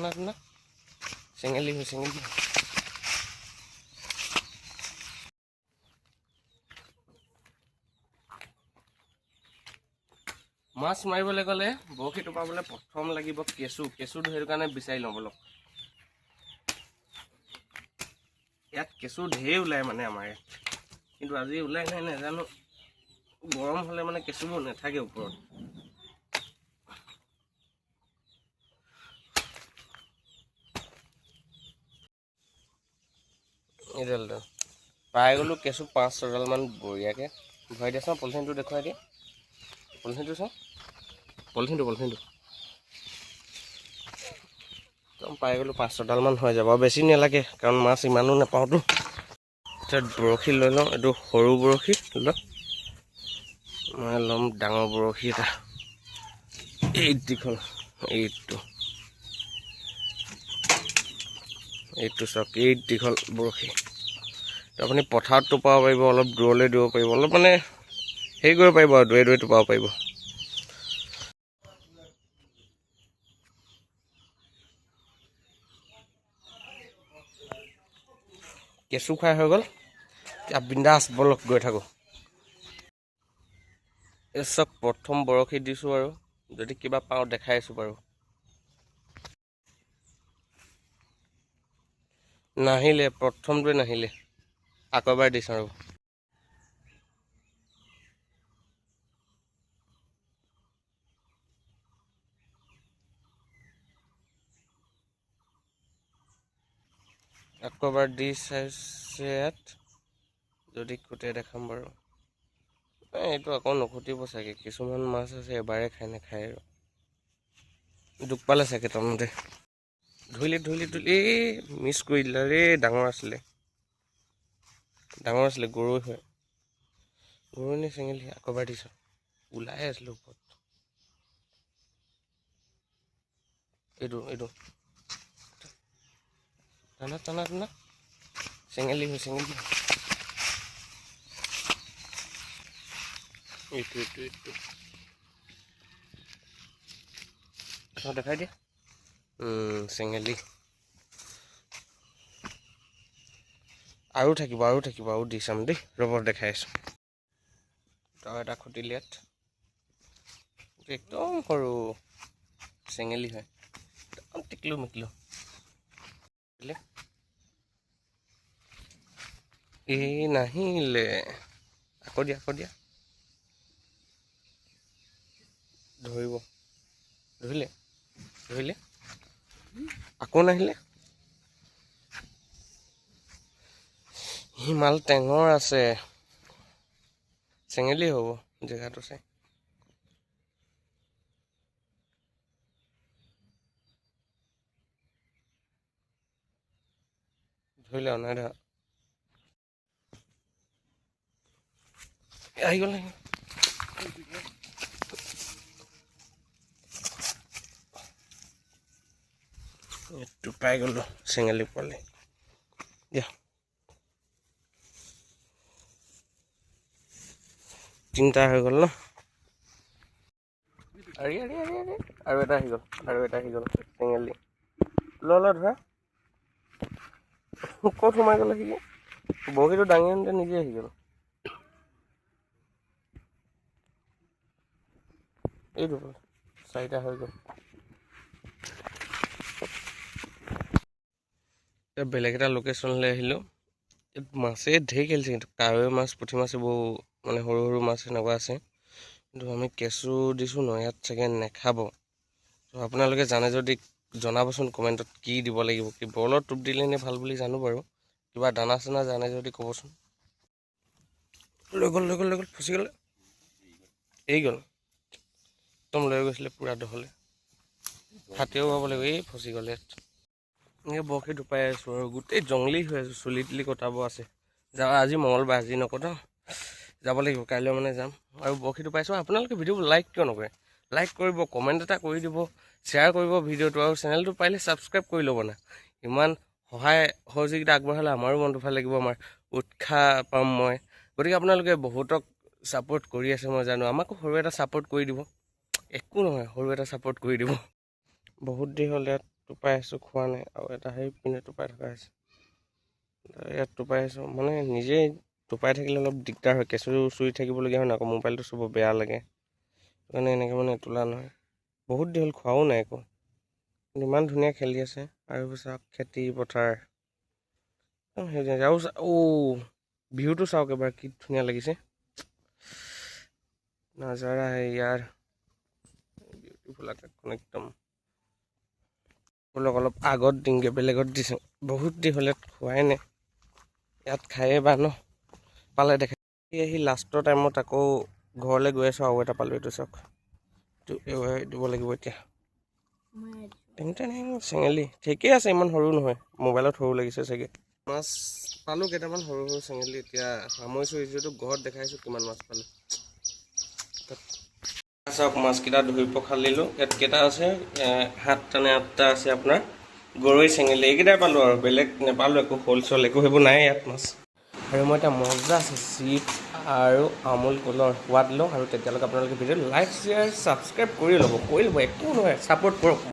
টানা টানা, চেঙেলী হয়, চেঙেলী। মাছ মাৰিবলৈ গ'লে বৰশী টোপাবলৈ প্ৰথম লাগিব কেঁচু। কেঁচুটো সেইটো কাৰণে বিচাৰি লওঁ বলক। ইয়াত কেঁচু ঢেৰ ওলায় মানে আমাৰ ইয়াত, কিন্তু আজি ওলাই নাই, নাজানো। গৰম হ'লে মানে কেঁচুবোৰ নাথাকে ওপৰত। এইডাল পাই গ'লোঁ কেঁচু 5 6ডালমান বঢ়িয়াকৈ। ভৰাই দিয়া চাওঁ, পলিথিনটো দেখুৱাই দিয়া, পলিথিনটো চাওঁ, পলিথিনটো পলিথিনটো একদম পাই গ'লোঁ 5 6ডালমান হৈ যাব, বেছি নালাগে কাৰণ মাছ ইমানো নাপাওঁতো। তাৰপিছত বৰশী লৈ লওঁ, এইটো সৰু বৰশী লওঁ, মই ল'ম ডাঙৰ বৰশী এটা, এই দীঘল এইটো, এইটো চাওক, এই দীঘল বৰশী। আপুনি পথাৰত টোপাব পাৰিব, অলপ দূৰলৈ দিব পাৰিব, অলপ মানে হেৰি কৰিব পাৰিব আৰু দূৰে দূৰে টোপাব পাৰিব। কেঁচু খাই হৈ গ'ল, এতিয়া বিন্দাছ বলক গৈ থাকোঁ। এই চব প্ৰথম বৰশী দিছোঁ আৰু যদি কিবা পাওঁ দেখাই আছোঁ বাৰু। নাহিলে, প্ৰথমটোৱে নাহিলে, আকৌ এবাৰ দিছোঁ আৰু। আকৌ এবাৰ দি চাইছে ইয়াত, যদি খুটে দেখাম বাৰু। এইটো আকৌ নুখুটিব চাগে, কিছুমান মাছ আছে এবাৰে খাই নাখায় আৰু। দুখ পালে চাগে টানোতে। ধৰিলে ধৰিলে ধৰিলে, এই মিছ কৰি দিলে ৰে। ডাঙৰ আছিলে, ডাঙৰ আছিলে, গৰৈ হয়, গৰৈ নে চেঙেলী। আকৌ এবাৰ দিছোঁ, ওলাই আছিলে ওপৰত। এইটো এইটো টানা টানা টানা, চেঙেলী হয়, চেঙেলী। এইটো এইটো এইটো দেখাই দিয়া, চেঙেলী। আৰু থাকিব, আৰু থাকিব, আৰু দি চাম দেই, ৰ'ব দেখাই আছোঁ। আৰু এটা খুটিল ইয়াত, একদম সৰু চেঙেলী হয়, একদম টিকলু মিকলু। এই নাহিলে, আকৌ দিয়া, আকৌ দিয়া, ধৰিব, ধৰিলে ধৰিলে, আকৌ নাহিলে। হিমাল টেঙৰ আছে, চেঙেলী হ'ব জেগাটো চাই। ধৰিলে নাই ধৰা, আহি গ'ল, আহি গ'ল। এইটো পাই গ'লোঁ চেঙেলী পোৱালি। দিয়া তিনিটা হৈ গ'ল ন। আৰে আৰে আৰে আৰে, আৰু এটা আহি গ'ল, আৰু এটা আহি গ'ল চেঙেলী। ল ল ধৰা, ক'ত সোমাই গ'ল সি? বৰশীটো দাঙি আনোতে নিজে আহি গ'ল। এইটো চাৰিটা হৈ গ'ল। এতিয়া বেলেগ এটা লোকেশ্যনলৈ আহিলোঁ। ইয়াত মাছে ঢেৰ খেলিছে, কিন্তু কাৱৈ মাছ, পুঠি মাছ এইবোৰ মানে সৰু সৰু মাছ এনেকুৱা আছে। কিন্তু আমি কেঁচু দিছোঁ ন, ইয়াত চাগে নেখাব। ত' আপোনালোকে জানে যদি জনাবচোন কমেণ্টত, কি দিব লাগিব। কি বৰলৰ টোপ দিলে নে ভাল বুলি জানো বাৰু, কিবা দানা চানা জানে যদি ক'বচোন। লৈ গ'ল, লৈ গ'ল, লৈ গ'ল, ফচি গ'ল, এই গ'ল, একদম লৈ গৈছিলে পূৰা দহলে। হাতেও পাব লাগিব, এই ফচি গ'ল ইয়াত। এনেকৈ বৰশী টোপাই আছোঁ আৰু গোটেই জংলী হৈ আছোঁ, চুলি তুলি কটাব আছে। যাওঁ, আজি মঙলবাৰ, আজি নকটাওঁ, যাব লাগিব কাইলৈ মানে যাম। আৰু বৰশী টোপাইছোঁ। আপোনালোকে ভিডিঅ'বোৰ লাইক কিয় নকৰে? লাইক কৰিব, কমেণ্ট এটা কৰি দিব, শ্বেয়াৰ কৰিব ভিডিঅ'টো, আৰু চেনেলটো পাৰিলে ছাবস্ক্ৰাইব কৰি ল'ব না। ইমান সহায় সহযোগিতা আগবঢ়ালে আমাৰো মনটো ভাল লাগিব, আমাৰ উৎসাহ পাম মই। গতিকে আপোনালোকে বহুতক ছাপোৰ্ট কৰি আছে মই জানো, আমাকো সৰু এটা ছাপোৰ্ট কৰি দিব, একো নহয়, সৰু এটা ছাপোৰ্ট কৰি দিব। বহুত দেৰি হ'ল ইয়াত টোপাই আছোঁ, খোৱা নাই। আৰু এটা সেই পিনে টোপাই থকা হৈছে। ইয়াত টোপাই আছোঁ, মানে নিজেই টোপাই থাকিলে অলপ দিগদাৰ হয়। কেঁচু চুই থাকিবলগীয়া হয় ন, আকৌ মোবাইলটো চুব বেয়া লাগে। সেইকাৰণে এনেকৈ মানে তোলা নহয়। বহুত দীঘল, খোৱাও নাই একো, কিন্তু ইমান ধুনীয়া খেলি আছে। আৰু চাওক খেতি পথাৰ একদম সেউজীয়া। আৰু অ' ভিউটো চাওক এবাৰ, কি ধুনীয়া লাগিছে। नज़ारा है यार, বিউটিফুল আকাশখন একদম। ব'লক, অলপ আগত দিওঁগৈ। বেলেগত দিছোঁ, বহুত দীঘল, ইয়াত খোৱাই নাই। ইয়াত খায়ে বা ন পালে দেখা। আহি লাষ্টৰ টাইমত আকৌ ঘৰলৈ গৈ আছোঁ, আৰু এটা পালোঁ। এইটো চাওক, এইটো এৰুৱাই দিব লাগিব এতিয়া। টেং টেং, চেঙেলী ঠিকেই আছে, ইমান সৰু নহয়। মোবাইলত সৰু লাগিছে চাগে। মাছ পালোঁ কেইটামান সৰু সৰু চেঙেলী। এতিয়া সামৰিছোঁ যিহেতু, ঘৰত দেখাইছোঁ কিমান মাছ পালোঁ। চাওক, মাছকেইটা ধুই পখালিলোঁ। ইয়াত কেইটা আছে? সাতটা নে আঠটা আছে আপোনাৰ গৰৈ, চেঙেলী, এইকেইটাই পালোঁ আৰু বেলেগ নেপালোঁ একো। শ'ল চল একো সেইবোৰ নাই ইয়াত মাছ। আৰু মই এতিয়া মজা আছে চিপছ আৰু আমুল কুলৰ সোৱাদ লওঁ। আৰু তেতিয়ালৈকে আপোনালোকে ভিডিঅ' লাইক, শ্বেয়াৰ, ছাবস্ক্ৰাইব কৰি ল'ব, কৰি ল'ব, একো নহয়, ছাপোৰ্ট কৰক।